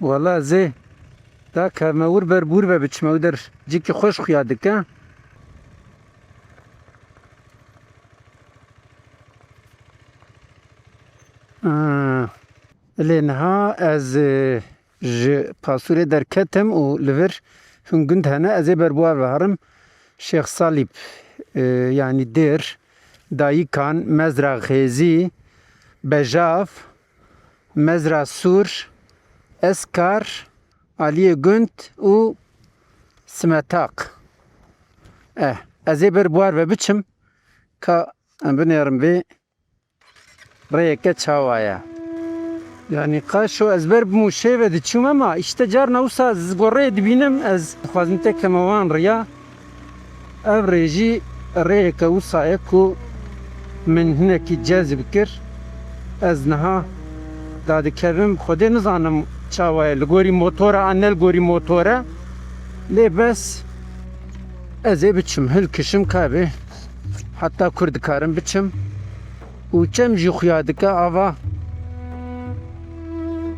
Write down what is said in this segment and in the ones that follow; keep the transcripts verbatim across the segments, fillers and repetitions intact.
Wala ez ê da kevme wir ber bûr ve biçime wir der. Cîkî xweş xuya dike. Ah, lê niha ez, e, ji pasûrê derketim û li vir hin gund hene, ez ê ber bi wan ve herim. Şêx Salîb, e, yanî Dêr, Dayikan, Mezra Xêzî, Bejav, Mezra Sûr, Eskar, Aliyê Gund û Simetaq. Eh, ez ê ber bi wan ve biçim, ka em binêrim vê rêyeke çawa ye. Yanî qaşo ez ber bi Mûşê ve diçûm, ema îşte carna wisa ez goreyê dibînim, ez dixwazim te keme wan riya. Ev rê jî rêyeke wisa ye ku min hinekî cezb kir. Ez niha dadikevim, Xwedê nizanim çawa ye, li gorî motor e an ne li gorî motor e. Lê bes ez ê biçim, hilkişim, ka bê heta kur dikarim biçim. Û çem jî xuya dike ava.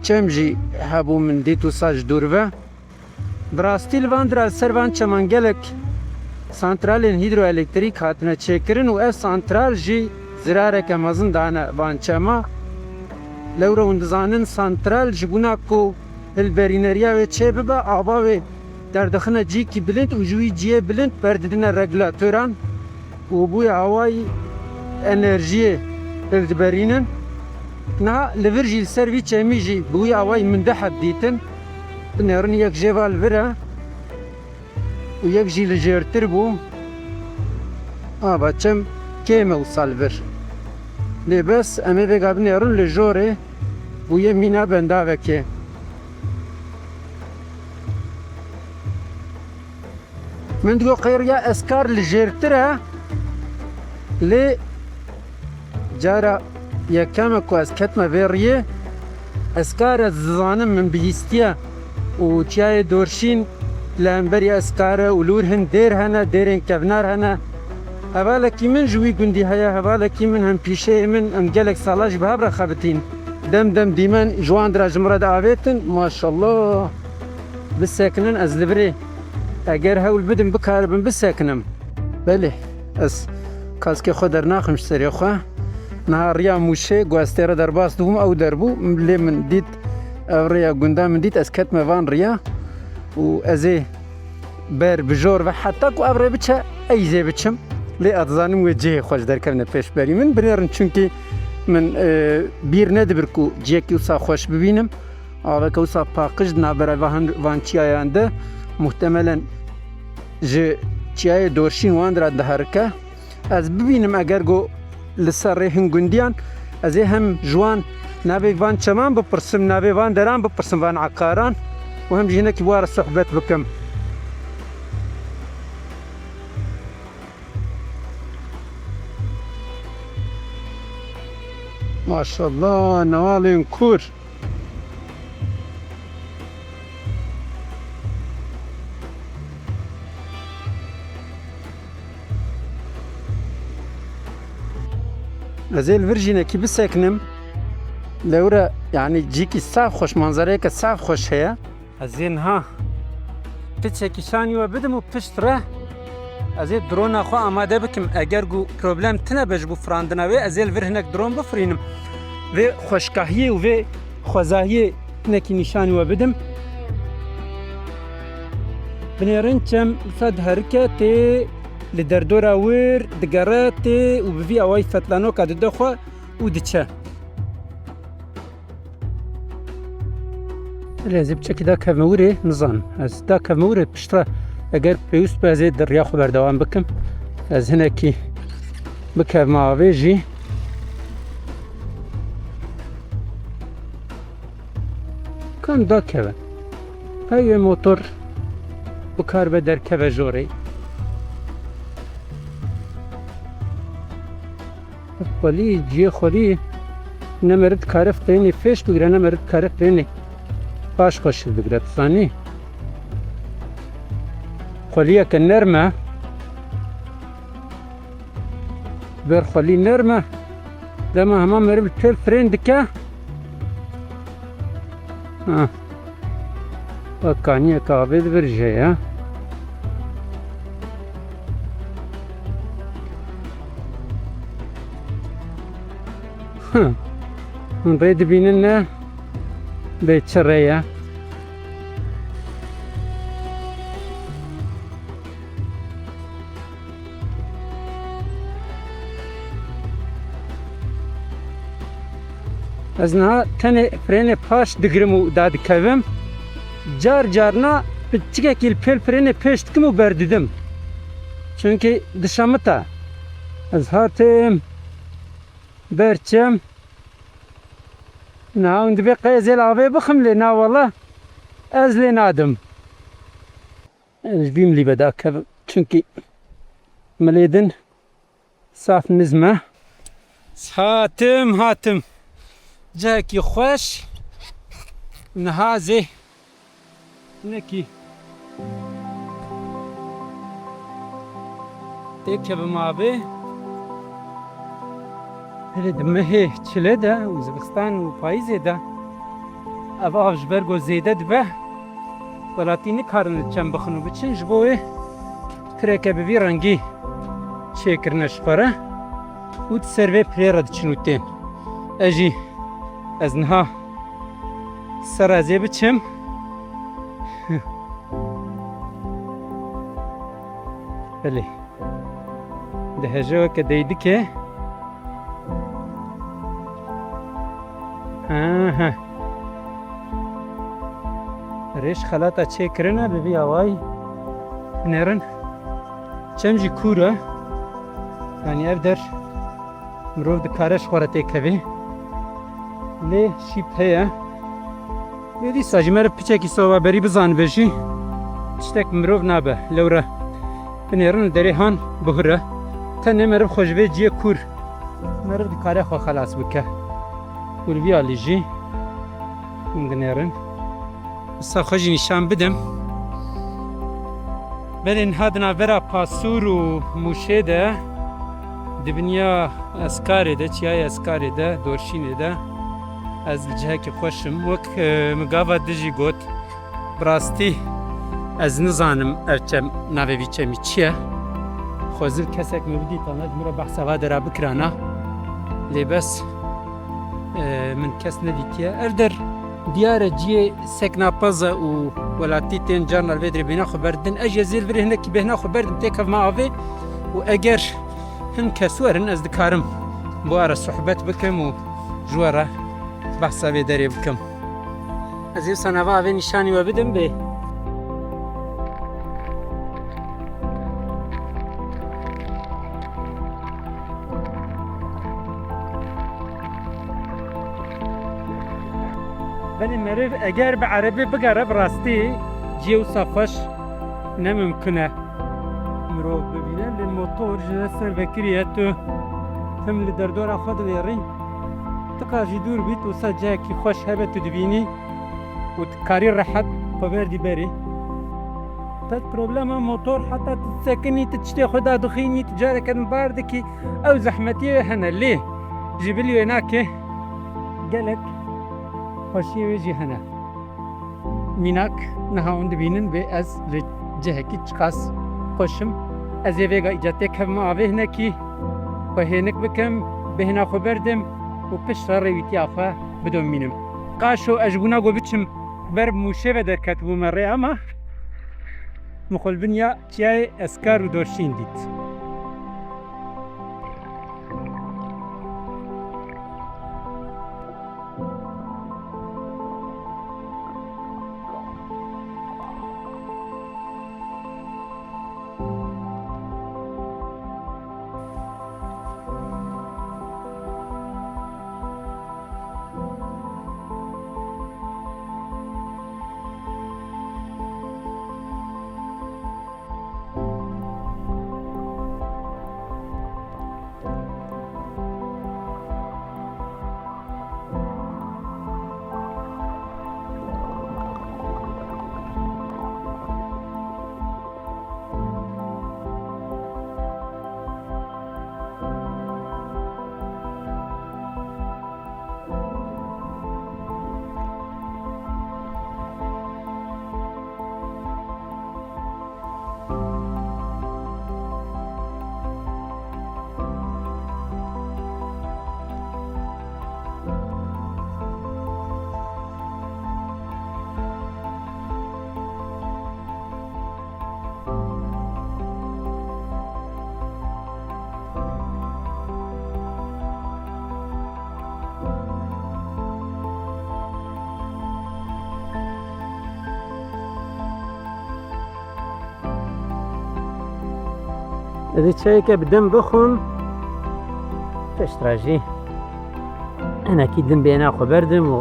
Çem jî hebû min dît wisa ji dûr ve. Bi rastî li van dira li ser van çeman gelek santralên hîdroelektrîk hatine çêkirin û ev santral jî zirareke mezin dane van çema. Lewre hûn dizanin santral ji bona ku hilberîneriya wê çêbibe, ava wê derdixine cîkî bilind û ji wî cihê bilind berdidine regulatoran û bi wî awayî enerjiyê hildiberînin. Niha li vir jî li ser vî çemî jî bi wî awayî min du heb dîtin. Binêrin yek jê va li vir e û yek jî li jêrtir bû. Ava çem kêm e wisa li vir. Lê bes em ê vêga binêrin li jorê bûye mîna bendavekê. Min digot qey riya Eskar li jêrtir e, lê cara yekem e ku ez ketime vê riyê. Eskar ez dizanim min bihîstiye û Çiyayê Dorşîn li hemberî Eskar e û li wir hin dêr hene, dêrên kevnar hene. Hevalekî min ji wî gundî heye, hevalekî min, hempîşeyê min, em gelek sala jî bi hev re xebitîn. Dem dem dîmen ji wan dira ji min re diavêtin, maşallah. Bisekinin ez li virê. Eger hewl bidim bikaribim bisekinim. Belê, ez kaskê xwe dernaxim ji serê xwe. Niha riya Mûşê, ku ez tê re derbas dibûm, ew der bû. Lê min dît, ev rêya gunda min dît, ez ketime van riya. Û ez ê ber bi jor ve heta ku ev rê biçe, ez ê biçim. Lê ez dizanim wê cihê xwe ji derkevine pêşberî min. Binêrin çunkî min, e, bîr nedibir ku cihekî wisa xweş bibînim. Aveke wisa paqij di navbera van, van çiyayan de, muhtemelen ji çiyayê Dorşîn wan dira diherike. Ez bibînim eger go li ser rê hin gundiyan, ez ê hem ji wan navê van çeman bipirsim, navê van deran bipirsim, van ekaran û hem jî hinekî bi wan re sohbet bikim. Maşallah, newalên kûr. Ez ê li vir jînekî bisekinim. Lewre, yanî cîkî saf xweş, manzareyeke saf xweş heye. Ez ê niha piçekî şanî we bidim û pişt re ez ê drona xwe amade bikim. Eger ku problem tine be ji bo firandina wê, ez ê li vir hinek dron bifirînim. Vê xweşkahiyê û vê xwezahiyê hinekî nîşanî we bidim. Binêrin çem wisa diherike tê li derdora wir digere tê û bi vî awayî fetlanoka dide xwe û diçe. Lê ez ê piçekî dakevme wirê, nizanim. Ez dakevme wirê piştre, eger pêwîst be, ez ê di riya xwe berdewam bikim. Ez hinekî bikevme avê jî. Kan dakeve. Heye motor bikaribe derkeve jorê. Xwelî, cihê xwelî ne meriv dikare firênê pêş bigire, ne meriv dikare firênê paş xwe şil bigire, tu zanî? Xweliyeke nerm e. Ber xwelî nerm e. Dema hema meriv li têl firên dike. Ha. Wek kaniyek avê li vir jê ye. Him. Hûn rê dibînin ne? Bê çi rê ye? Ez niha tenê frênê paş digirim û dadikevim. Car carna piçikekî li pêl frênê pêş dikim û berdidim. Çunkî dişemita. Ez hatim. Berçim. Niha hûn dibê qey ez ê li avê bixim lê na wele ez lê nadim. Ez bîm lî vedakevim. Çunkî milê din saf nizm e. Hatim, hatim. Cihekî xweş. Niha zê nekî. Têkevim avê. Hele di mehê çile de û zivistan û payîzê de ev av ji ber ku zêde dibe, welatî nikarin li çem bixin û biçin, ji bo wê pireke bi vî rengî çêkirine ji xwe re û di ser vê pirê re diçin û tên. Ez jî, ez niha ser ez ê biçim. Belê. Diheje weke deydikê. Aha. Rêş xelata çêkirine bi vî awayî binêrin. Çem jî kûr e. Yanî ev der mirov dikare ji xwe re têkeve. Lê şîp heye. Lê dîsa jî meriv piçekî soba berî bizanibe jî tiştek mirov nabe. Lewre binêrin li derê han bihure. Tenê meriv xwe ji vê ciyê kûr meriv dikare xwe xelas bike. Û li vî alî jî hûn dinêrin. Wisa xwe jî nîşan bidim. Belê niha di navbera Pasûr û Mûşê de, di biniya Eskarê de, çiyayê Eskarê de, Dorşînê de, ez li cihekî xweş im. Wek, e, min gava din jî got, bi rastî ez nizanim ev çem, navê vî çemî çi ye. Xwezil kesek min bidîtana, ji min re behsa va dera bikirana. Lê bes, e, min kes nedîtiye. Ev der diyar e ciyê sekna pez e û welatî tên carna li vê derê bêhna xwe berdin. Ez jî ez ê li virê hinekî bêhna xwe berdim têkevime avê û eger hin kes werin ez dikarim bi we re sohbet bikim û ji we re behsa vê derê bikim. Ez ê wisa nava avê nîşanî we bidim bê. Belê meriv eger bi erebê bigere bi rastî cihê wisa xweş ne mimkun e mirov bibîne. Lê motor ji ser vekirî ye, tu tim li derdora xwe dinêrî. Tu ka jî dûr bît, wisa cihekî xweş hebe tu dibînî û tu karî rehet xwe berdî berî. Tek problema motor heta tu disekinî, tu tiştê xwe dadixînî, tu careke din bar dikî, ew zehmetiyê wê hene. Lê ji bilî wê nake, gelek xweşiyê wê jî hene. Mînak, niha hûn dibînin bê ez li cihekî çiqas xweş im. Ez ê vêga îca têkevime avê hinekî, xwe hênik bikim, bêhna xwe berdim û piştre rêwîtiya xwe bidomînim. Qaşo ez ji bona ku biçim ber Mûşê ve derketibûme rê, ama min xwe li bin ya çiyayê Eskar û Dorşîn dît. Ez ê çayeke bi dem bixwim. Piştre jî hinekî din bêhna xwe berdim û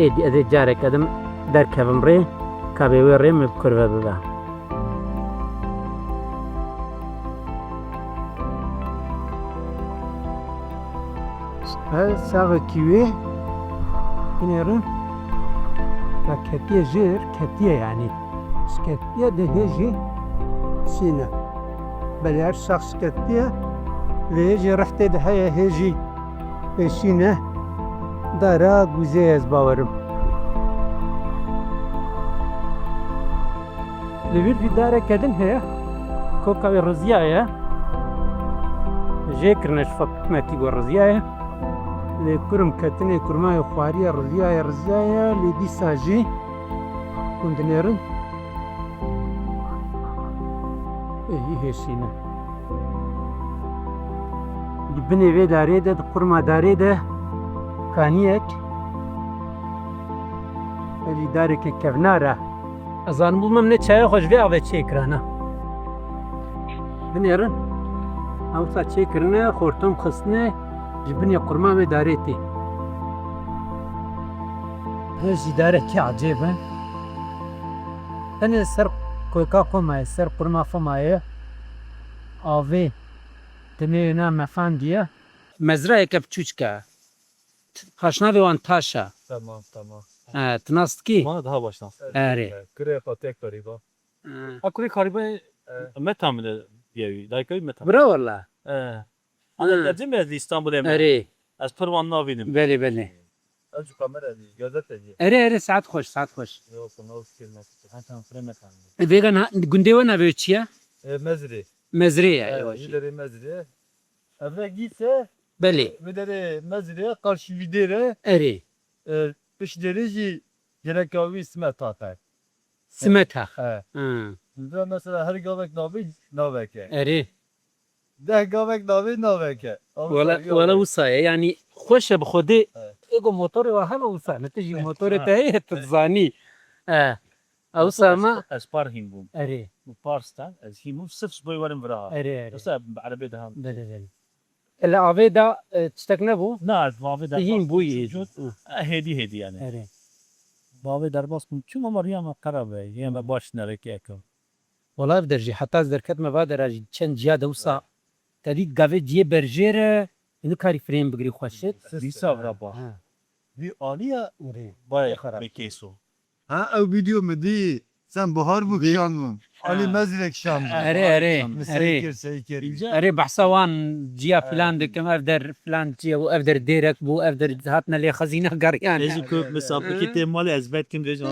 êdî ez ê careke din derkevim rê, ka bê wê rê min bi kurve bibe. Her saxekî wê binêrin, ya ketiye jêr, ketiye yanî. Şiketiye de hê jî şîne. Belê her sax şiketiye, lê hê jî rehtê de heye, hê jî pêşîne. Dara guzê ez bawerim. Li vir jî dareke din heye. Koka wê riziyaye. Jê kirine ji feqîmetî ku riziyaye. Lê kurim ketinê kurmayê xwariye riziyaye, riziyaye. Lê dîsa jî hûn dinêrin. Êyî hêşîne. Di binê vê darê de, di qurma darê de kaniyek. Evî darekê kevnar e. Ez zanibûm em ne çaya xwe ji vê avê çêkirana. Binêrin. Ewsa çêkirine, xortum xistine, ji binê qurma wê darê tê. Hê jî darekî ecêb e. Tenê ser koka xwe maye, ser qurma xwe maye. Avê dinê na mefandiye. Mezrayeke biçûçik e. Paşnavê wan taş e. Tamam, tamam. He, tu nas dikî? Wana daha baş nas. Erê. Kurê xwe tê karîba. He. Ha, kurê karîba. He. Meta min e diyewî. Dayka wî Meta. Bira wala. He. Ana, he, ecê me ez Îstanbulê me. Erê. Ez pir wan navînim. Belê, belê. Ez ji kamera dî, gazete dî. Erê, erê, saet xweş, saet xweş. Yok, nav fikir ne. Ha, tamam, firê Meta. E, vêga na, gundê we navê çi ye? E, Mezrê. Mezrê ye, e, wî derê Mezrê. Evre gîse. Belê. Wî derê Mezrê, karşî wî dêre. Erê. E, pişt dêrê jî gereka wî Simetax e. Simetax. He. Hı. Ve mesela her gavek navê navek e. Erê. Deh gavek navê navek e. Wala, wala wisa ye. Yanî xweş e bi Xwedê. He. Ê ku motorê wa hema wisa ne. Tu jî motorê te heye, tu dizanî. He. Ewsa ma ez par hîn bûm. Erê. Min par stand, ez hîn bûm, sif ji bo werim vira ha. Erê, erê. Ewsa bi erebê de ham. Belê, belê. Li avê de, e, tiştek nebû? Na, ez avê de hîn bûyî. Hı. E, hêdî, hêdî yani. Erê. Bavê derbas bûm. Çûm ama riya me qera be. Yê me baş nerekê ekim. Wala ev der jî, heta ez derketime va dera jî, çend ciya de wisa. Evet. Te dî gavê ciyê berjêr e, nikarî frên bigirî xweşik. Dîsa vira ba. Ha. Vî alî ya. Erê. Bayê xerab. Bê kêso. Ha, ew vîdeo min dî, sen buhar bû kişandin. Ha. Alî Mezrê kişandin. Erê, erê, erê. Sey kir, sey kir. Erê, behsa wan ciya filan dikim, ev der filan ciya bû, ev der dêrek bû, ev der hatine lê xezîna geriyan. Ez ku misafirkî tê malê ez vet kim dêjin.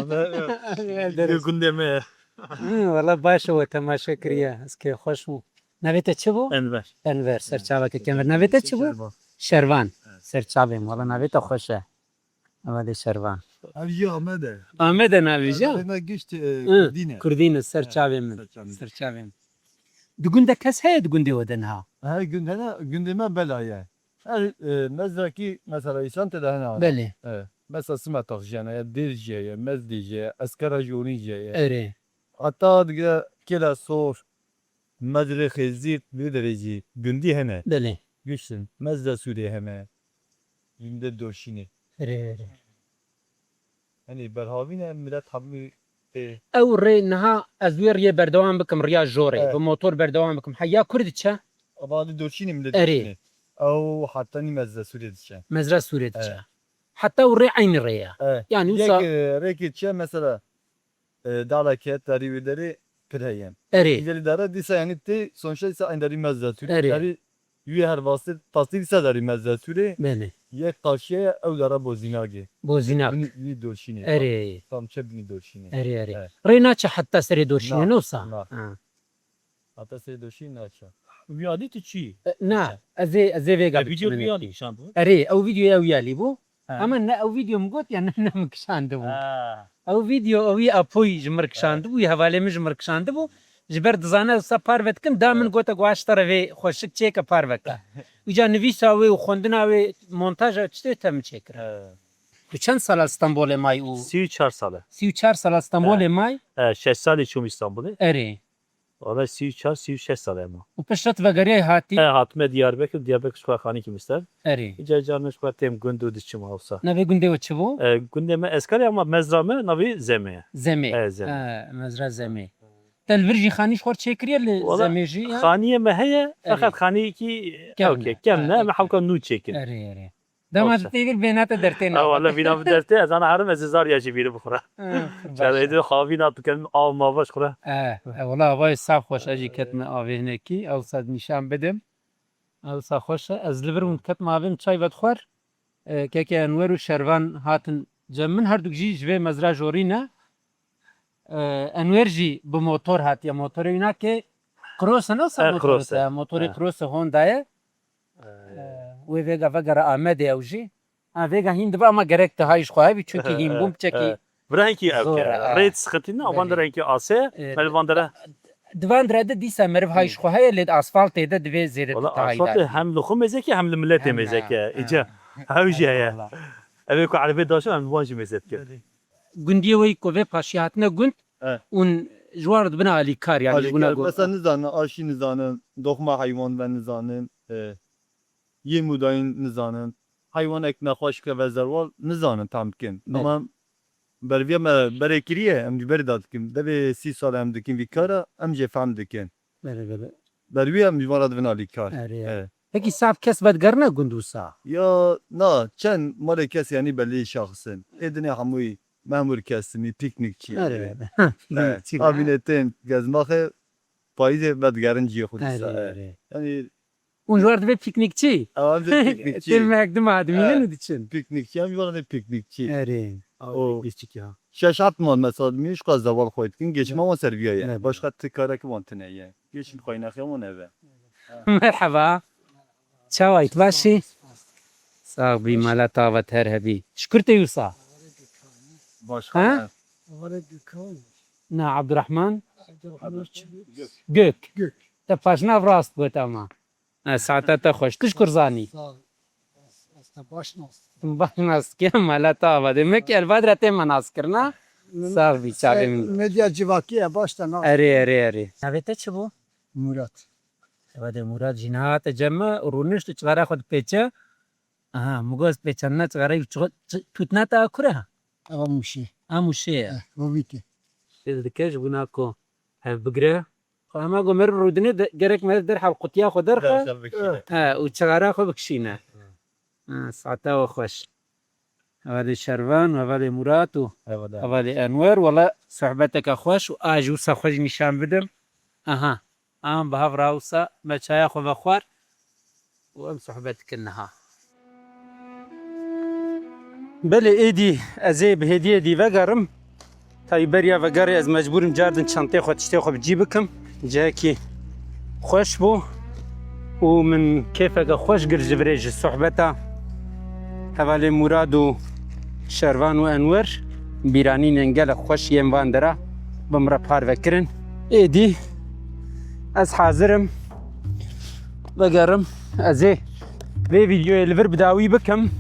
Ev der gundê me. Hı, wala baş e we temaşe kiriye. Ez kê xweş bû. Navê te çi bû? Enver. Enver, serçaveke kemir. Navê te çi bû? Şervan. Şervan. Evet. Serçavê min. Wala navê te xweş e. Ev de Şervan. Ev jî Amed e. Amed e navê jî? Navê me gişt, e, Hı, Kurdîn e. Kurdîn e, serçavê min. Serçavê min. Serçavê min. Di gund de kes heye di gundê we de niha? Her gund hene, gundê me bela ye. Her, e, mezrakî mesela îsan tê de hene. Belê. E, mesela Simetax jî hene, Dêr jî ye, Mezdê jî ye, Eskera Jorî jî ye. Erê. Heta digire Kêla Sor, Mezrê Xêzîr, vê derê jî gundî hene. Belê. Giştin, Mezda Sûrê hene. Gundê Doşînê. Erê, erê. Hani berhavîne millet hemû tê. Ew rê niha ez wê riyê berdewam bikim, riya jorê. Evet. Bi motor berdewam bikim. Heya kur diçe? Ama hadi Doşînê millet Erê. Doşînê. Ew heta nî Mezda Sûrê diçe. Mezra Sûrê diçe. Evet. Heta ew rê eynî rê ye. Evet. Yani wisa Yek, e, rêkê diçe mesela e, daleke tarî wê derê pir heye. Erê. Gelî dara dîsa yani tê sonuçta dîsa en derî Mezda Sûrê. Erê. Tarî wî her vastê tasdî dîsa derî Mezda Sûrê. Belê. Yek karşıya ew dara Bozînagê. Bozînak. Binî, binî Doşînê. Erê. Tam çe binî Doşînê. Erê, erê. Evet. Rê naçe heta serê Doşînê, na, ne wisa? Na. Ha. Heta serê Doşînê naçe. Wî alî tu çi? E, na, ez ê, ez ê vêga E, bikî video min wî alî. Kişandibû? Erê, ew videoya wî alî bû. Ha. Ama ne ew video min got ya ne, ne min kişandibû. Ha. Ew video ew wî apoyî ji mir kişandibû, wî hevalê min ji mir kişandibû. Ji ber dizane wisa parve dikim, da min gote ku aştara vê xweşik çêke parve ke. Îca nivîsa wê û xwendina wê, montaja tiştê te min çêkir. He. Tu çend sala Stenbolê may û? Sî û çar sal e. Sî û çar sala Stenbolê may? He, şeş salî çûm Stenbolê. Erê. Valla sî û çar, sî û şeş sal e ma. Û pişt vegeriyayî hatî? E, hatime Diyarbekir, Diyarbekir ji xwe xanîkî min ser. Erê. Îca car min ji xwe têm gund û diçim wisa. Navê gundê we çi bû? E, gundê me Eskar e ama mezra me navê Zemê ye. Zemê. E, Zemê. E, mezra Zemê. Te li vir jî xanî ji xwe çêkiriye li Zemê jî ya? Xaniyê me heye, feqet xaniyekî ew ke kevn e, me hewka nû çêkin. Erê, erê. Dema tu tê vir bêhna te dertê ne. Wala vîna bi dertê, ez ana herim ez ê zar ya jî vîrî bixwura. Çare êdî xavîna tu kelim av mava ji xwura. E, e, wala avayê sax xweş, ez jî ketime avê hinekî, ew sad nîşan bidim. Ew sax xweş e. Ez li vir hûn ketime avê min çay vedixwar. E, keke Enwer û Şervan hatin cem min, herduk jî ji vê mezra jorî ne. E, Enwer jî bi motor hatiye, motorê wî nake Cross e, ne sa motor e, motorê Cross e, Honda ye. Wê vêga vegere Amedê ew jî. Ha, vêga hîn dibe ama gerek tu hay ji xwe hebî, çunkî hîn bûn piçekî. Vira hinkî ew zor e, rêt sixitî ne, van dere hinkî ase, me li van dere. Di van dere de dîsa meriv hay ji xwe heye, lê di asfaltê de divê zêde. Wala asfaltê hem li xwe mêzeke hem li miletê mêzeke. Îca hew jî heye. Ev ê ku erebê daşin em li wan jî mêze dikin. Gundiyê wê ku vê paşî hatine gund, hûn ji wan re dibin alîkar, yanî ji guna got. Mesela nizanin, aşî nizanin, doxma heywan ve nizanin, e, yê mûdayîn nizanin, heywanek nexweş ke ve zerwal nizanin tam bikin. Ama berviya me berê kiriye, em jî berê da dikin. Devê sî sal em dikin vî kara, em jê fehm dikin. Belê, belê. Bervî em ji van re dibin alîkar. Erê. Pekî sav kes vedigerine gund wisa? Ya, na, çend malê kes yanî belî şaxis in. Ê dinê hemûyî memûr kesimî, pîknîkçî. Erê, erê. Avînê tên gezmaxê payîzê vedigerin ciyê xwe dîsa. Erê, erê. Yanî Hûn ji war dibê pîknîkçî? Ew em dibê pîknîkçî. Têm mehek dima dimînin û diçin. Pîknîkçî, em ji wan dibê pîknîkçî. Erê. Û şeş heft mal mesela dimînin ji xwe zewal xwe dikin, geç me wan ser viya ye. Başqa ti karek wan tine ye. Geç xweynaxê wan eve. Merheba. Çawa yî, tu baş î? Sax bî, mala tava te her hebî. Ji kur tê wisa? Başqa ne. Na, Abdurrahman? Gök. Te paşnav rast got ama. Ha, saeta te xweş. Tu ji kur zanî? Sağ ol. Ez, ez te baş nas. Baş nas dikim, mala te ava. Demek ki elbadra te me nas kirina. Sax bî, çavê min. Medya civakî ye, baş te nas. Erê, erê, erê. Navê te çi bû? Murat. Ewa de Murat jî niha hate cem me, rûnişt û çixara xwe dipêçe. Aha, min got pêçandina çixareyê û çixo-, çi-, tûtna te a kur e? Ewa Mûşê. A Mûşê ye. Eh, Hovîtê. Şêz dike ji bona ku hev bigire. Xwe hema ku meriv rûdinê de, gerek meriv derhev qutiya xwe derxe. Derhev bikişîne. He, û çixara xwe bikişîne. He. Ha, saeta we xweş. Hevalê Şervan, hevalê Murat û hevalê Enwer, wela sohbeteke xweş û a jî wisa xwe jî nîşan bidim. Aha, em bi hev re wisa me çaya xwe vexwar û em sohbet dikin niha. Belê êdî ez ê bi hêdiyê dî vegerim. Tayî beriya vegerê ez mecbûr im cardin çentê xwe, tiştê xwe bi cî bikim. Cihekî xweş bû û min kêfeke xweş girt ji virê ji sohbeta hevalê Murad û Şervan û Enwer. Bîranînên gelek xweş yên van dera bi min re parve kirin. Êdî ez hazir im. Vegerim, ez ê vê vîdyoyê li vir bi dawî bikim.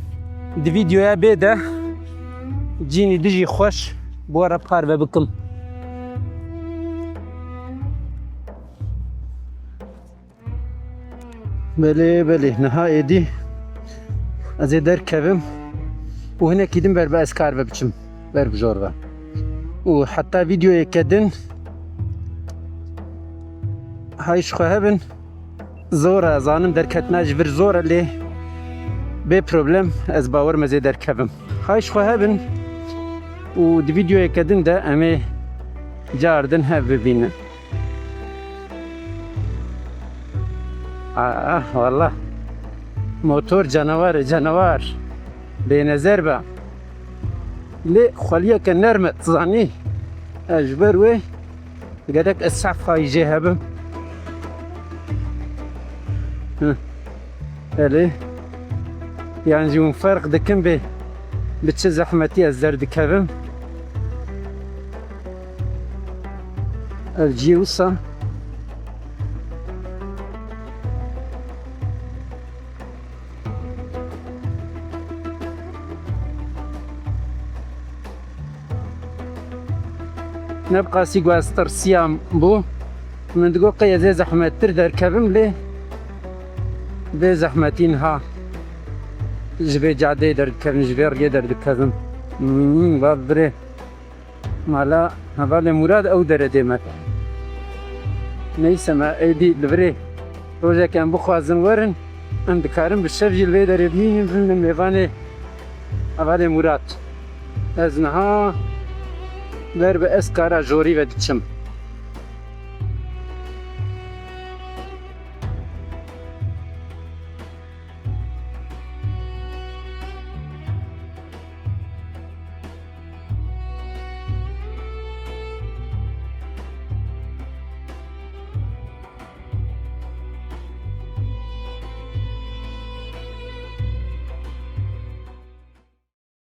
Di vîdyoya bê de cînî dijî xweş bi we re parve bikim. Belê, belê, niha êdî ez ê derkevim û hinekî din ber bi Eskar ve biçim, ber bi jor ve. Û heta vîdyoyeke din hay ji xwe hebin. Zor e, zanim derketina ji vir zor e, lê bê problem ez bawer me zê derkevim. Hay ji xwe hebin û di vîdyoyeke din de em ê car din hev bibînin. Ah, wallah. Motor canawer e, canawer. Bênezer be. Lê xweliyeke nerm e, tu zanî. Ez ji ber wê gerek ez sehf xayî jê hebim. Hı. Belê. Yan jî hûn ferq dikin bê bi çi zehmetî ez derdikevim. Ev cî wisa. Ne bi qasî ku ez tirsiyam bû, Min digot qey ez ê zehmettir derkevim lê bê zehmetî niha ji vê cadeyê derdikevim, ji vê riyê derdikevim. Hmm, va birê. Mala hevalê Murad ew deredê me. Neyse me êdî li virê rojek em bixwazin werin, em dikarin bi şev jî li vê derê bimînin, bimînin mêvanê hevalê Murad. Ez niha ber bi Eskara Jorî ve diçim.